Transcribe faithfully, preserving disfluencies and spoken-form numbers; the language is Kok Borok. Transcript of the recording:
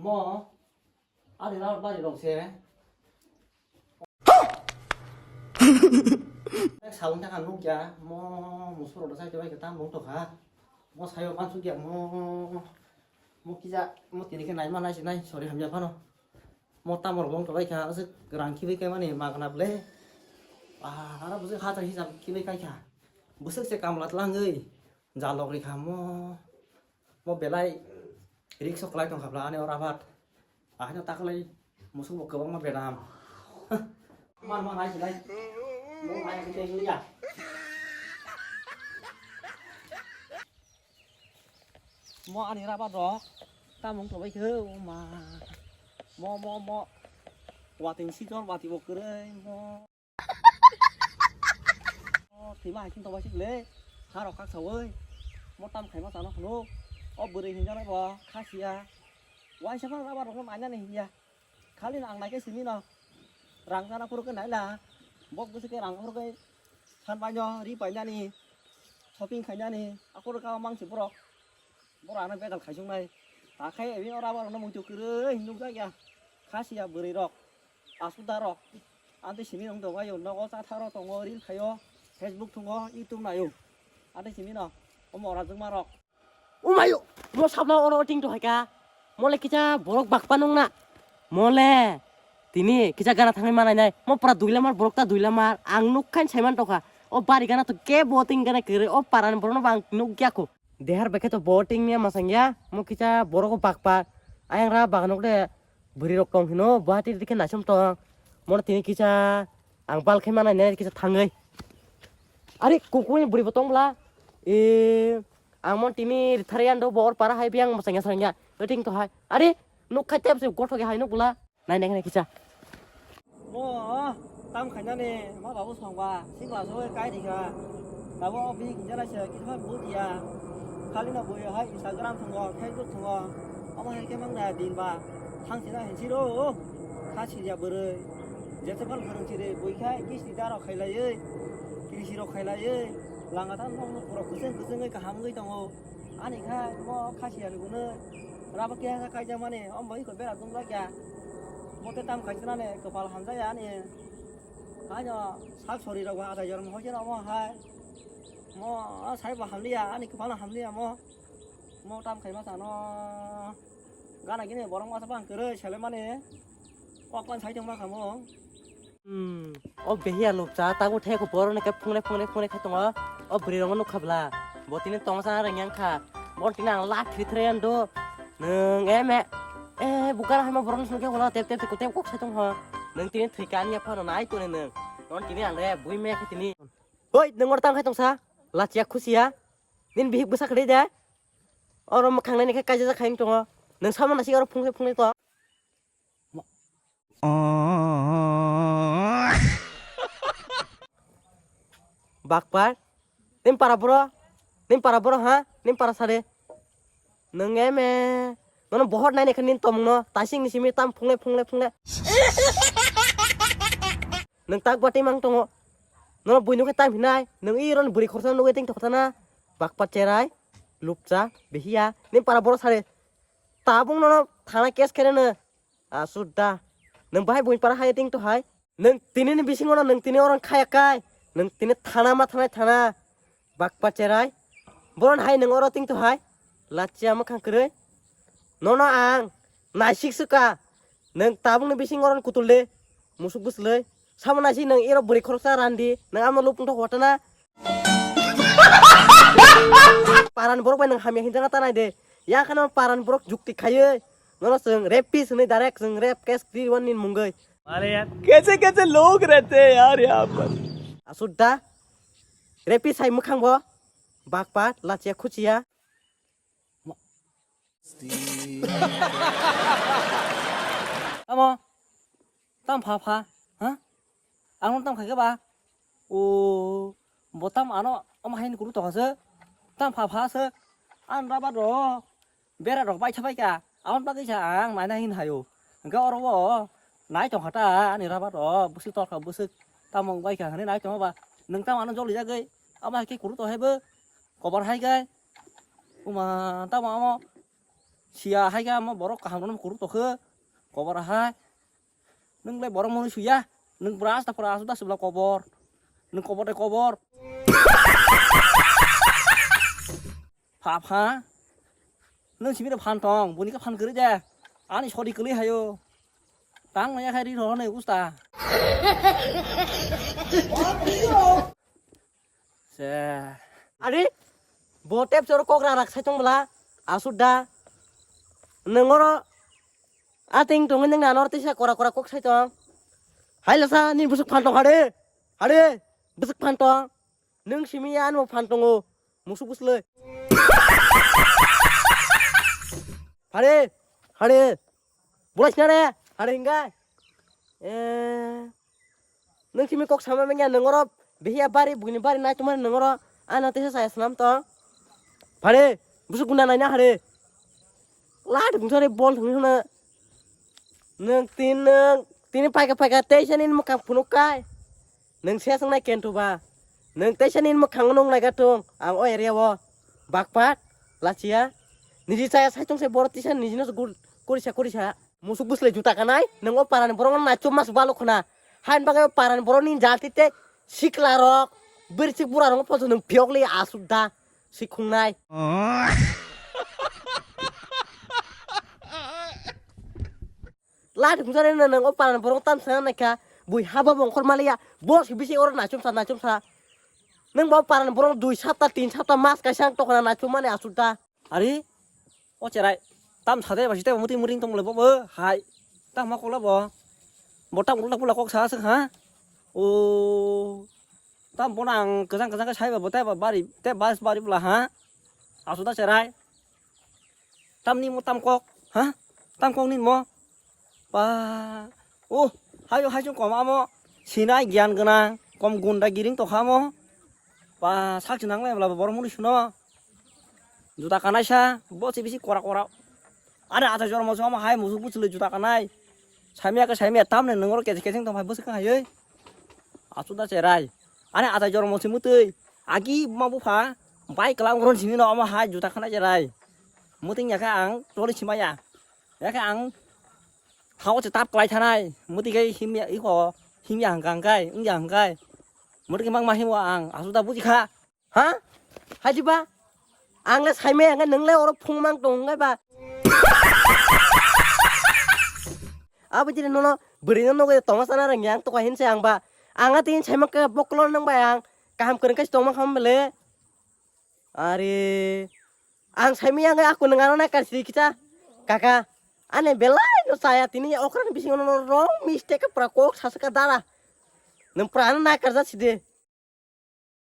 Mo, ani rao bari rong se. Salong ta kan nukya, mo, musoro da sai bai tam bong to kha. Mo sayo man sukya, mo, mo kija, mo tini khe nai ma nai si nai, sorry hamya phano. Mo tamor bong to bai kha, aswk rang khibi kai mani magna ble. Ah, ara bwswk hajar hisab khibi kai kha. Bwswk se kamla tlangwi, jalok ri kha mo. Mo belai risk kwlai tong kha bla ani ora bat. Ahino taklai musuk bo kwbangma bedam. Man man ai silai. Mo mai khe tei ya. Mo ani rabat rok tamung tobai khe o ma. Mo mo mo. Wating si jon wati bo kwrwi mo. O thwima hai khe tobai sik le. Kha rok kak sawi. Mo tam khaima chano khunu. O bwrwi hinjana bo kha siya. Waisa phano rabat rok no mainani hinya. Khali no ang naikhe simi no. Rang jana phuru khe naila. Bok bwswk khe rang phuru khe san paino ri painani. Shopping khainani. Aphuru kha mangsi borok. Borok ano bedal khaisuknai. Takhai ebi ora borok no muitu kwrwi hinwi nukjak ya. Kha siya bwrwi rok. Asuda rok. Ante simi wng tongbaio. Nogo chatha rok tongo, reel khaio, Facebook thungo, YouTube naio. Ante simi no. Omo ora jwkma rok. Umayo, mo sabla oro ting to haika. Mo le kisa borok bakpa nung na. Mo le tini kisa gana thangwi manai nai. Mo pura duilamar borok ta duilamar. Ang nuk khain saiman tokha. O bari gana to ke bo ting gana kere. O paran borok no bang nuk ya ko. Dehar bekhe to bo ting ya masang ya. Mo kisa borok bakpa. Ayang ra bagan nok de. Bwrwi rok tong hino, Guwahati dikhe naisom tong. Mono tini kisa ang bal khe manai nai kisa thangwi. Are, kukuni bwrwi bo tong bla. E, ang mon tini rithari ando bo or para hai biang masang ya sarang ya. Waiting to hai. Are, nuk khai tep se gothok ya hai nuk bla. Nai nai kisa. Mo tam khainani ma babu songba sikla soi kai rikha. Tabo o bini kinjala se kisa bud ya. Khali no bui hai Instagram thungo, Facebook thungo. Omo hai khe mang da din ba. Thang sina hin siro. Kha sirya bwrwi. Jete phal phwrwng siri bui khai kisti da rok khailaiwi. Kirisi rok khailaiwi. Langa ta nong pura kuseng kusengwi kaham wngwi tongo. Ani kha mo kha sirya ni gwnwi. Rabo keha kha kaijakmani, omo bai khe bera dum lak ya. Mote tam kaijaknani kwpal hamjak ya ani. Haino sak sori rok bo atai jormo hoite rok omo hai. Mo sai bo hamliya, ani kwpal hamliya mo. Mo tam khaima sano. Gana gini borok masa bang kwrwi selemani. Kok pan sai tongma kha mo. Hmm, o behiya lukcha, tago thai ko borok ni khe phungle, phungle, phungle khai tongo. O bwrwi rok nukha bla. Bo tini tongsa reng yang kha. Bo tini ang lak khri thre ando. Nwng em e. Eh, bugar hai ma borok ni sungke wala tep, tep, tep, tep kok sai tong ho. Nwng tini thwi kan ya phano nai toni nwng. Non tini ang re bui me khe tini. Hoi, nwng or tang khai tongsa. Lachiya khusiya. Nin bihik bwsa khri de. Oro mwkhang nai ni khe kaijak khai tongo. Nwng sama nasi oro phungle, phungle to. Bakpar, nin para boro, nin para boro ha, nin para sare. Nwng em e, nono bohor nai nai khe nin tomung no, taising ni simi tam phungle, phungle, phungle. Nwng tak bati mang tongo. Nono bui nukhe tam hinai, nwng i ron bwrwi khorsa nugwi ting tokta na. Bakpar cherai, lupcha, bihiya, nin para boro sare. Tabung nono thana case khe reno. Asuk da. Nwng bahai buini para hai ting to hai. Nwng tini ni bisingo no nwng tini orang khaya kai. Nwng tini thana ma thanai thana. Bakpa cherai. Boron hai nwng oro ting to hai. Lachia mwkhang kwrwi. Nono ang naisik suka. Nwng tabuk ni bisingo oro kutul de. Musuk bwswlwi. Samo naisik nwng ero bwrwi khoroksa randi. Nwng amo lupung thok watana. Paran borok bai nwng hamya hinjana tanai de. Yakhano paran borok jukti khaiwi. Nono chwng rapist hwnwi direct chwng rape case three one ni mungwi. अरे यार, कैसे कैसे लोग रहते हैं यार यहाँ पर। Asuk da. Rapist hai mwkhang bo. Bakpa, lachia khuchia. Tamo? Tam pha pha? Ha? Ang tam khai ba? O, bo tam ano, omo hain kuru to hase. Tam pha pha se. An rabat ro. Bera rok bai thabai ka. Amon bagwi sa ang naina hin hayo. Hingke oro o nai tong khata ani rabat o bwswk torkha bwswk tamung bai kha hinui nai tong ba. Nwng tamo ano joli jagwi amo hai khe kuru to hai bo kobar hai khe. Uma tamo amo Siya hai khe amo borok kaham rokno kuruk tokhe. Kobor hai. Nwng lai borok mwnwi suya. Nwng bwra asta phora asuk da sibla kobor. Nwng kobor de kobor. Pha pha. Nwng simi de phan tong, buni khe phan kwrwi de. Ani sodi kwlwi hayo. Tang maya khai ri rw hwnwi usta. Se. Ari, bo tep chor kok ra rak sai tong bla, asuk da. Nwng oro ating tong nwng nanor tisa kora kora kok sai tong. Hai lasa ni busuk phan tong hade. Hade, busuk phan tong. Nwng simi ya ano phan tongo. Musuk busloi. Hade, hade. Bulai sinare, hade hingga. Eh. Nwng simi kok sama mengya nwng oro behiya bari bugini bari nai tumani nwng oro ano tesa saya swnam tong. Phare busuk guna naina hare. Lad bungsari bol thwngwi hwna. Nwng tin nwng tini paika paika teisa nini mwkhang phunuk kai. Nwng se swngnai kentu ba. Nwng teisa nini mwkhang nwng naiga tung ang o area o. Bakpat lachia. Niji chaya saichung se boro tisa nijino kurisa kurisa. Musuk buslai juta kanai, nwng o parani borok no naichom mas balo khna. Hain bagwi o parani borok ni jati tei sikla rok, bwrwi sik bura rok poso nwng phiyok li asuk da sikhung nai. Lati khungsa reno nwng o parani borok tam sana naikha, bui haba bongkhor maliya, bos bisi oro naichom sa naichom sa. Nwng bo parani borok dui sapta tin sapta mas kaisa ang tokona naichom mani asuk da. Ari, o cherai, tam sade ba site muti muring tong le bo bo, hai, tam ma kola bo, bo tam ulta pula kok sa aswk ha, o, tam bo nang kwchang kwchang khe sai ba bo tei ba bari, tei bas bari bula ha, asu da cherai, tam ni mo tam kok, ha, tam kok ni mo, Ba, oh, hayo hai chwng kom amo sinai giyan gwnang, kom gunda giring tokha amo. Ba, sak chinang lai bla borok muni suno. Juta kanai sa, bo se bisi kora kora. Are ata jora mo amo hai musuk buchulwi juta kanai. Samya ka samya tamne nungro kete kete tong phai bwswk hai. Achuda cherai. Are ata jora mo se mutwi. Agi ma bupha bai klam gron sini no amo hai juta kanai cherai. Muting ya khe ang toli simaya. Ya khe ang Hao se tap klai thanai, muti kai himya iko, himya hangka hangkai, wngya hangkai. Muti kai mangma himo ang, asu da buji kha. Ha? Haji ba? Ang le saimai hangkai, nwng le oro phung mang tong hangkai ba. Abo jini nono bwrwi no nugwi tongma sana rwngya ang tokha hinse ang ba. Ang a tini saimang khe bokolo nang bai ang kaham kwrwng khe tongma kha bele. Are, ang saimaya wngwi ako nwng ano naikar siri kisa. Kaka, ani belai no chaya tini okrani bisingo no wrong mistake pura kok sasaka dara. Nwng pura ano naikar ja side.